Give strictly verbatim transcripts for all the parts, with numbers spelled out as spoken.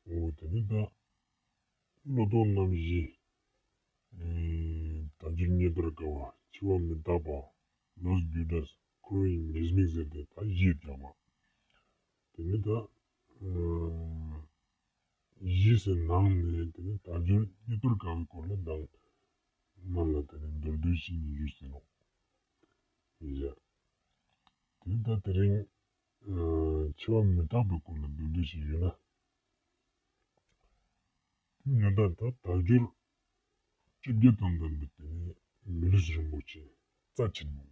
འོ་དེ་ནི་ད་བློ་ལྡོག་རྣམ་བཞི། དལ་འབྱོར་རྙེད་པར་དཀའ་བ། འཆི་བ་མི་རྟག་པ། ལོ་རྒྱུས་འདྲ། འཁོར་བའི་ཉེས་དམིགས་ཟེར་ཏེ་ད་བཞི་བརྒྱབ་པ། དེ་ནི་ད་བཞི་ཟེར་ནང་ནས་དེ་ནི་དལ་འབྱོར་རྙེད་པར་དཀའ་བའི་སྐོར་ལ་ད་མ་ལ་དེ་ནི་མདོར་བསྡུས་ཤིག་ཞུས་ཟིན་ནོ། ཡ། དེ་ནི་ད་དེ་རིང་འཆི་བ་མི་རྟག་པའི་སྐོར་ལ་མདོར་བསྡུས་ཤིག་ཞུས་ན། དེ་ང་དང་ད་དལ་འབྱོར་བཅོ་བརྒྱད་དང་ལྡན་པའི་དེ་ནི་མི་ལུས་རིན་པོ་ཆེ་རྩ་ཆེན་མོ།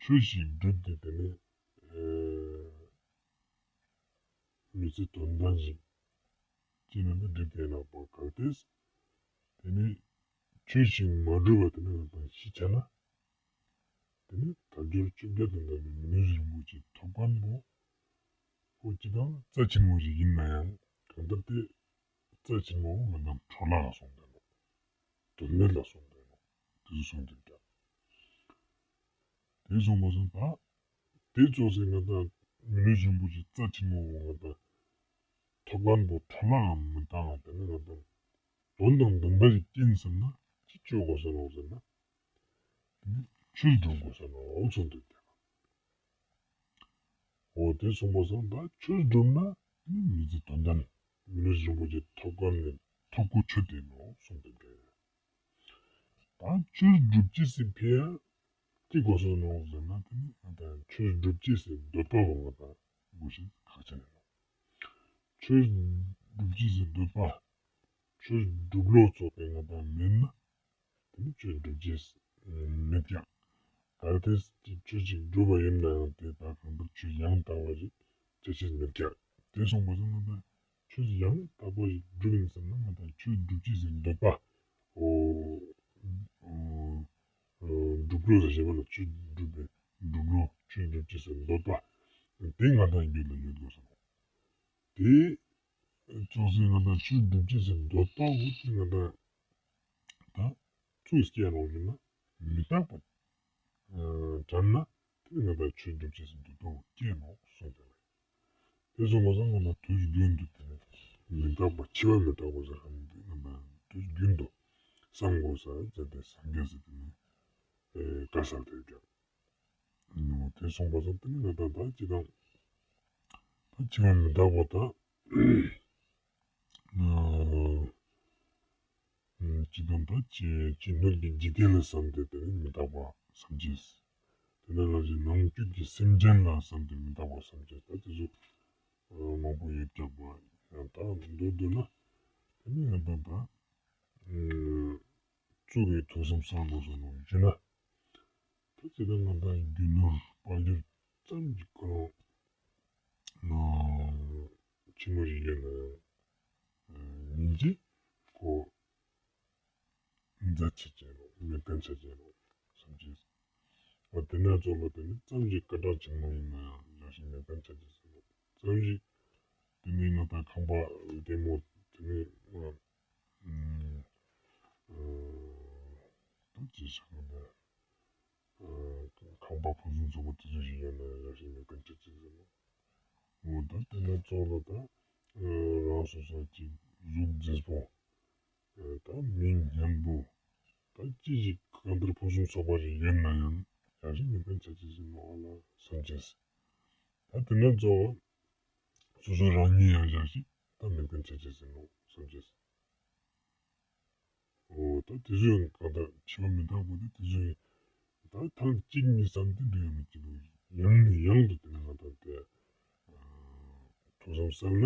ཆོས་ཤིག་བསྒྲུབས་ཏེ་དེ་ནི་མི་ཚེ་དོན་ལྡན་ཞིག་ཅི་ནས་མི་བསྒྲུབས་ཏེ་ལགས་པ་གལ་ཏེ། དེ་ནི་ཆོས་ཤིག་མ་བསྒྲུབས་པ་དེ་ནི་ང་དང་ཤི་ཆ་ན། དེ་ནི་དལ་འབྱོར་བཅོ་བརྒྱད་དང་ལྡན་པའི་མི་ལུས་རིན་པོ་ཆེ་ཐོབ་མཁན་པོ། ཁོ་སྤྱི་དང་རྩ་ཆེན་མོ་ཞིག་ཡིན་ན་ཡང་གང་ལྟར་དེ་རྩ་ཆེན་མོ་ང་དང་འཕྲོ་བརླག་ལ་སོང་བསྡད་ནོ། དོན་མེད་ལ་སོང་བསྡད་ནོ། དེ་ཚོ་སོང་བསྡད་ཀྱང་། དེ་སོང་བ་སོང་ད། དེ་ཚོ་ཟེར་ང་དང་མི་ལུས་རིན་པོ་ཆེ་རྩ་ཆེན་མོ་ང་དང་ཐོབ་མཁན་པོ་འཕྲོ་བརླག་མི་བཏང་བ་དེ་ནི་ང་དང་དོན་དང་ལྡན་པ་ཞིག་རྐྱེན་བསམ་ན་ཅི་བཅོ་དགོས་ས་ནོ་ཟེར་ན། དེ་ནི་ཆོས་སྒྲུབ་དགོས་ས་ནོ་གསུངས་འདུག་འོ་དེ་གསུངས་པ་སོང་ད་ཆོས་སྒྲུབ་ན་དེ་ནི་མི་ཚེ་དོན་ལྡན་མི་ལུས་རིན་པོ་ཆེ་ཐོབ་གོ་ནི་ཐོབ་གོ་ཆོད་དེ་ནོ་གསུངས་འདུག་ད་ཆོས་སྒྲུབ་ཅེས་སི་ཕི་ཡ་ཅི་དགོས་སོ་ནོ་ཟེར་ན་དེ་ནི་ང་དང་ཆོས་སྒྲུབ་ཅེས་སི་འདོད་པ་བོ་ང་དང་དགོས་ཤེས་ཁག་ཆེ་ནོ། ཆོས་སྒྲུབ་ཅེས་སི་འདོད་པ། ཆོས་སྒྲུབ་ལོ་ཚོགས་པའི་ང་དང་མེད་ན། དེ་ནི་ཆོས་སྒྲུབ་ཅེས་མེད་ཀྱང་། གལ་ཏེ་ཅིག་ཆོས་ཅིག་སྒྲུབ་པ་ཡིན་ན་ཡང་དེ་དག་གང་ལྟར་ཆོས་ཡང་དག་པ་ཞིག་བྱེད་ཅེས་མེད་ཀྱང་། དེ་སོང་པ་སོང་ང་དང་ཆོས་ཡང་དག་པ་ཞིག་སྒྲུབ་ཡིན་བསམ་ན་ང་དང་ཆོས་སྒྲུབ་ཅེས་སི་འདོད་པ། འོ། འོ། འོ། སྒྲུབ་ལོ་ཟེར་བ་ལ་ཆོས་སྒྲུབ་པའི་སྒྲུབ་ལོ་ཆོས་སྒྲུབ་ཅེས་སི་འདོད་པ། དེ་ང་དང་རྒྱུད་ལ་ཡོད་དགོས་སོ། དེ། ཙོགས་སེ་ང་དང་ཆོས་སྒྲུབ་ཅེས་སི་འདོད་པ་འོ་དེ་ང་དང་ད་ཚུགས་སྐྱེ་རོགས་ཡིན་ན་མི་རྟག་པ་དྲན་ན་དེ་ང་དང་ཆོས་སྒྲུབ་ཅེས་སི་འདོད་པ་འོ་སྐྱེ་ནོ་གསུངས་ཏེ། དེ་སོང་བ་སང་ང་དང་དུས་རྒྱུན་དུ་དེ་ནི་མི་རྟག་པ་འཆི་བ་མི་རྟག་པ་ཟེར་ཁན་དེ་ང་དང་དུས་རྒྱུན་དུ་བསམ་དགོས་ས་ཟེར་ཏེ་སངས་རྒྱས་སི་དེ་ནི་བཀའ་སྩལ་ཏེ་ཀྱང་། དེ་སོང་བ་སང་དེ་ནི་ང་དང་ད་ཅི་དང་། ད་འཆི་བ་མི་རྟག་པ་དང་། ཅི་དང་ད་ཅི་ཅི་སྣོད་ཀྱི་འཇིག་རྟེན་ལ་བསམས་ཏེ་དེ་ནི་མི་རྟག་པ་བསམ་ཅེས། དེ་ནས་རང་གི་ནང་བཅུད་ཀྱི་སེམས་ཅན་ལ་བསམས་ཏེ་མི་རྟག་པ་བསམ་ཅེས། ད་དེ་ཚོ་མང་པོ་ཡོད་ཀྱག་པ་ཡང་ད་མདོར་བསྡུ་ན་དེ་ནི་ང་དང་ད་གཙོ་བོའི་ཐུགས་བསམ་བསམ་དགོས་སོ་ནོ་ཞུ་ན། ད་ཅི་ད་ང་དང་རྒྱུ་ནོར་དཔལ་འབྱོར་ཙམ་གྱི་ཁོ་རང་ཆེན་མོ་ཞིག་ཡོད་ན་ཡང་ཉིན་གཅིག་ཁོ་འཛད་ཆ་ཅན་རོ་མེད་མཁན་ཆ་ཅན་རོ་བསམ་གྱིས། འོ་དེ་ནས་ཚོགས་ལ་དེ་ནི་ཙམ་ཞིག་སྐད་གྲགས་ཆེན་མོ་ཡིན་ན་ཡང་ཡང་ཞིག་མེད་མཁན་ཆ་ཅན་ཟེར་རོ་ཙམ་ཞིག་དེ་ནི་ང་དང་ཁང་པ་ལྟད་མོ་དེ་ནི་ཨ་ཨ་ད་ཅི་ཟེར་ན་ཨ་ཁང་པ་ཕུན་སུམ་ཚོགས་པ་དེ་ཚོ་ཞིག་ཡོད་ན་ཡང་ཞིག་མེད་མཁན་ཆ་ཅན་ཟེར་རོ། འོ་ད་དེ་ནས་ཚོགས་ལ་ད་རང་སོ་སོ་ཅིག་གཟུགས་མཛེས་པོ། ད་མིང་སྙན་པོ། ད་ཅི་ཞིག་གང་ལྟར་ཕུན་སུམ་ཚོགས་པ་ཞིག་ཡོད་ན་ཡང་ཡང་ཞིག་མེད་མཁན་ཆ་ཅན་ཟེར་ནོ་ཨ་ལ་བསམ་ཅེས། ད་དེ་ནས་ཚོགས་སོ་སོ་རང་ཉིད་ཡང་ཡང་ཞིག་ད་མེད་མཁན་ཆ་ཅན་ཟེར་ནོ་བསམ་ཅེས། འོ་ད་དེ་ཚོ་ཡང་གང་ལྟར་འཆི་བ་མི་རྟག་པ་དེ་དེ་ཚོ་ཡང་ད་ཐེངས་གཅིག་གཉིས་བསམ་དེ་འདྲ་ཡང་མི་སྐྱིད་པ་ཡང་ནས་ཡང་དུ་དེ་ནས་ང་དང་དེ་ཐུགས་བསམ་བསམ་ན་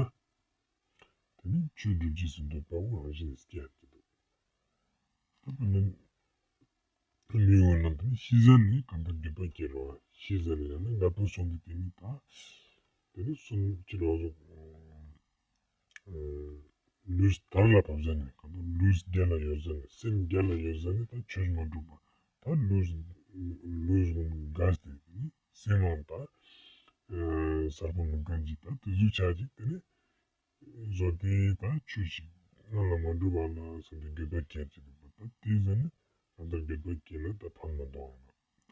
དེ་ནི་ཆོས་སྒྲུབ་ཅེས་སུ་འདོད་པ་བོ་རང་བཞིན་ནས་སྐྱེ་ཡག་གི་འདུག་ད་དཔེར་ན་མི་འོ་ན་དེ་ནི་ཤི་ཟ་ནས་གང་ལྟར་འདོད་པ་སྐྱེ་རོ། ཤི་ཟ་ནས་ཡང་ན་ངལ་དུབ་སོང་དུས་དེ་ནི་ད་དེ་ནི་སུན་ཅི་རོ་སོ། ལུས་དར་ལ་བབས་ཟ་ནས་གང་ལྟར་ལུས་རྒྱལ་ལ་ཡོད་ཟ་ནས་སེམས་རྒྱལ་ལ་ཡོད་ཟ་ནས་ད་ཆོས་མ་སྒྲུབ་པ་ད་ལུས་ལུས་འགས་ཏེ་སེམས་ལ་ད་གསར་པ་མི་དཀར་ཅིག་ད་དེ་ཟུག་ཆགས་ཅིག་དེ་ནས་བཟོ་དེ་ད་ཆོས་ཤིག་སྔ་ལ་མ་སྒྲུབ་པ་ལ་བསམ་པའི་འགྱོད་པ་སྐྱེ་ཅིག་འདུག་པ་ད་དེ་ཟ་ནས་གང་ལྟར་འགྱོད་པ་སྐྱེ་ན་ད་ཕན་མ་འདུག་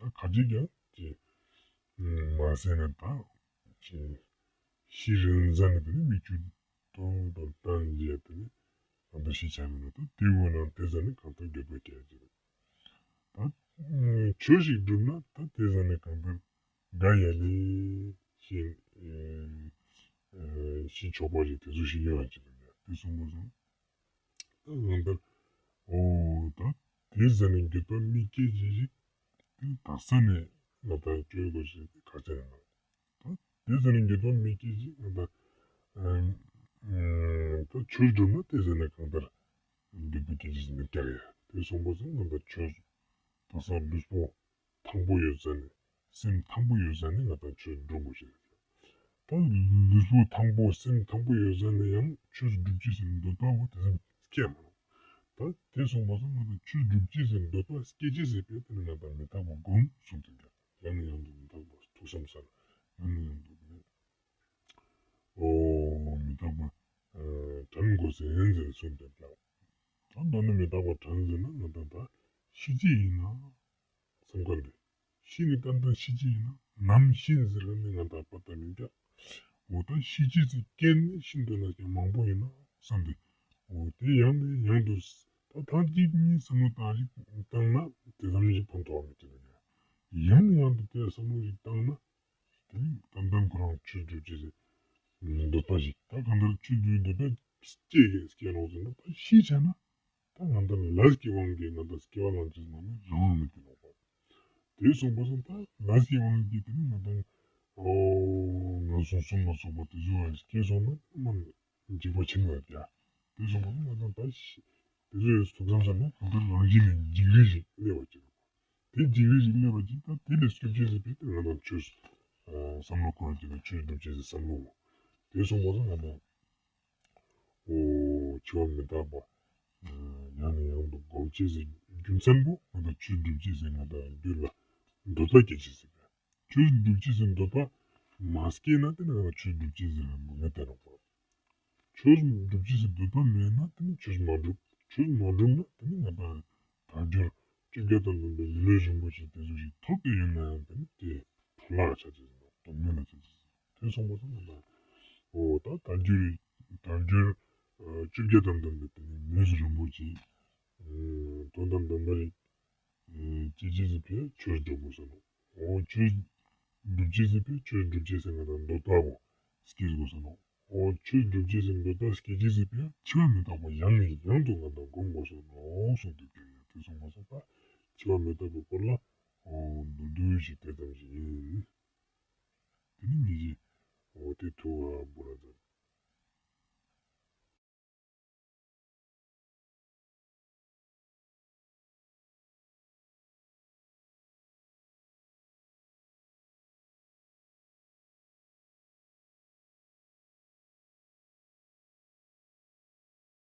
ཨ་ན་ད་ག་ཅིག་ཀྱང་ཅི་མ་ཟེར་ན་ད་ཅི། ཤི་རན་ཟ་ནི་དེ་ནི་མིག་ཆུ་ཏོང་ཏོང་བཏང་རྗེས་དེ་ནི་གང་ལྟར་ཤི་ཆ་མི་ནོ། ད་དེ་འོ་ན་དེ་ཟ་ནི་གང་ལྟར་འགྱོད་པ་སྐྱེ་ཡ་ཅིག་རེད། ད་ཆོས་ཤིག་བསྒྲུབ་ན་ད་དེ་ཟ་ནི་གང་ལྟར་དགའ་ཡ་ལེ་ཤི་ཤི་ཆོག་པ་ཞིག་དེ་ཚོ་ཞིག་ཡོད་པ་ཅིག་རེད། དེ་སོང་པ་སོང་། ད་ང་ལྟར་འོ་ད་དེ་ཟ་ནི་འགྱོད་པ་མི་སྐྱེ་ཅིག་ཞིག་དེ་དག་ས་ནས་ང་ལྟར་བཅོས་དགོས་ཞིག་ཁག་ཆེ་རེད། ད་དེ་ཟ་ནི་འགྱོད་པ་མི་སྐྱེ་ཅིག་ང་ད་ཨ་ཨ་ད་ཆོས་སྒྲུབ་ན་དེ་ཟ་ནི་གང་ལྟར་འགྱོད་པ་སྐྱེ་ཅིག་མི་སྐྱེ་ཡ། དེ་སོང་པ་སོང་ང་ད་ཆོས་དག་ས་ལུས་པོ་ཐང་པོ་ཡོད་ཟ་ནི་སེམས་ཐང་པོ་ཡོད་ཟ་ནི་ང་ད་ཆོས་སྒྲུབ་དགོས་ཞེས། ད་ལུས་པོ་ཐང་པོ་སེམས་ཐང་པོ་ཡོད་ཟ་ནི་ཡང་ཆོས་སྒྲུབ་ཅེས་ཟེར་འདོད་པ་བོ་དེ་ཙམ་སྐྱེ་མ་རུང་། ད་དེ་སོང་པ་སོང་ང་ད་ཆོས་སྒྲུབ་ཅེས་ཟེར་འདོད་པ་སྐྱེ་ཅེས་ཟེར་པས་དེ་ནི་ང་ད་མི་རྟག་པ་སྒོམ་གསུངས་ཏེ་འདུག་ཡང་ནས་ཡང་དུ་མི་རྟག་པ་ཐུགས་བསམ་ཟེར། ཡང་ནས་ཡང་དུ་མི་ཨོ་མི་རྟག་པ་དྲན་དགོས་ཟེར་ཡིན་ཟེར་གསུངས་ཏེ་འདུག་ད་མདོར་ན་མི་རྟག་པ་དྲན་ཟེར་ན་ང་ད་ད་ཤི་ཅེས་ཡིན་ན། བསམ་ག་འདི། ཤི་ནི་ཏན་ཏན་ཤི་ཅེས་ཡིན་ན་ནམ་ཤི་ཟེར་ལ་ནི་ང་ད་པ་ད་མི་འདྲ། འོ་ད་ཤི་ཅེས་ཟེར་སྐྱེ་ནི་ཤི་འདོད་ན་ཀྱང་མང་པོ་ཡིན་ན་བསམ་སྟེ། འོ་དེ་ཡང་ནས་ཡང་དུ་ད་ཐེངས་གཅིག་གཉིས་བསམ་བློ་བཏང་ཞིག་བཏང་ན་དེ་ཙམ་ཞིག་ཕན་ཐོགས་མི་འདུག་ཡང་ནས་ཡང་དུ་དེ་བསམ་བློ་ཞིག་བཏང་ན་དེ་ནི་ཏན་ཏན་ཁོ་རང་ཆོས་སྒྲུབ་ཅེས་ཟེར་འདོད་པ་ཞིག་ད་གང་ལྟར་ཆོས་སྒྲུབ་འདོད་པ་སྐྱེ་གི་སྐྱེ་རོགས་ཟེར་ན་ད་ཤི་ཆ་ན། ད་ང་ད་ལས་ཀྱི་དབང་གིས་ང་ད་སྐྱེ་བ་ལེན་ཅེས་ནང་ནས་རང་དབང་མེད་དེ་ནོག་པ། དེ་སོང་པ་སོང་ད་ལས་ཀྱི་དབང་གིས་དེ་ནི་ང་ད་ཨོ་ངན་སོང་གསུམ་ལ་སོགས་པ་དེ་ཚོ་སྐྱེས་སོང་ན་མ་འཇིགས་པ་ཆེན་པོ་ཡོད་ཀྱང་། དེ་སོང་པ་སོང་ང་ད་ད་ཤི་དེ་ཚོའི་ཐུགས་བསམ་ཟེར་ན་གང་ལྟར་རང་བཞིན་ནས་འཇིགས་རིགས་ཤིག་སླེབས་པ་ཅིག་རེད། དེ་འཇིགས་རིགས་ཤིག་སླེབས་པ་ཅིག་ད་དེ་ལས་སྐྱོབ་ཅེས་ཟེར་བས་དེ་ང་ད་ཆོས་བསམ་བློ་འཁོར་བ་ཅིག་ལ་ཆོས་སྒྲུབ་ཅེས་ཟེར་བསམ་བློ་དེ་སོང་པ་སོང་ང་ད། འོ། འཆི་བ་མི་རྟག་པ། ཡང་ནས་ཡང་དུ་སྒོམ་ཅེས་ཟེར་རྒྱུ་མཚན་པོ་ང་དང་ཆོས་སྒྲུབ་ཅེས་ཟེར་ང་དང་རྒྱུད་ལ་འདོད་པ་སྐྱེ་ཅེས་ཟེར། ཆོས་སྒྲུབ་ཅེས་ཟེར་འདོད་པ་མ་སྐྱེས་ན་དེ་ནི་ང་དང་ཆོས་སྒྲུབ་ཅེས་ཟེར་མི་སྟེར་རོགས་པ། ཆོས་སྒྲུབ་ཅེས་ཟེར་འདོད་པ་མེད་ན་དེ་ནི་ཆོས་མ་སྒྲུབ། ཆོས་མ་སྒྲུབ་ན་དེ་ནི་ང་དང་དལ་འབྱོར་བཅོ་བརྒྱད་དང་ལྡན་པའི་མི་ལུས་རིན་པོ་ཆེ་དེ་ཚོ་ཞིག་ཐོབ་སྟེ་ཡོད་ན་ཡང་དེ་ནི་དེ་འཕྲོ་བརླག་ཆ་ཅེས་ཟེར་སྡུག་བསྔལ་ལ་ཆ་ཅེས་ཟེར། དེ་སོང་པ་སོང་ང་དང་། འོ་ད་དལ་འབྱོར་དལ་འབྱོར་བཅོ་བརྒྱད་དང་ལྡན་པའི་དེ་ནི་མི་ལུས་རིན་པོ་ཆེ་དོན་དང་ལྡན་པ་རེད། སྐྱེ་ཅེས་ཟེར་བས་ཆོས་སྒྲུབ་དགོས་ས་ནོ། འོ་ཆོས་སྒྲུབ་ཅེས་ཟེར་བས་ཆོས་སྒྲུབ་ཅེས་ཟེར་ང་དང་འདོད་པ་བོ་སྐྱེ་དགོས་ས་ནོ། འོ་ཆོས་སྒྲུབ་ཅེས་ཟེར་འདོད་པ་སྐྱེ་ཅེས་ཟེར་བས་འཆི་བ་མི་རྟག་པ་ཡང་ནས་ཡང་དུ་ང་དང་སྒོམ་དགོས་ས་ནོ་གསུངས་ཏེ་བསྐྱོན་ཡོད། དེ་སོང་པ་སོང་ད་འཆི་བ་མི་རྟག་པའི་སྐོར་ལ་འོ་མདོར་བསྡུས་ཤིག་དེ་ཙམ་ཞིག་ཡིན། དེ་ནི་ཉིད་ཀྱི་འོ་དེ་ཐུ་བ་བུ་ར་ཙམ།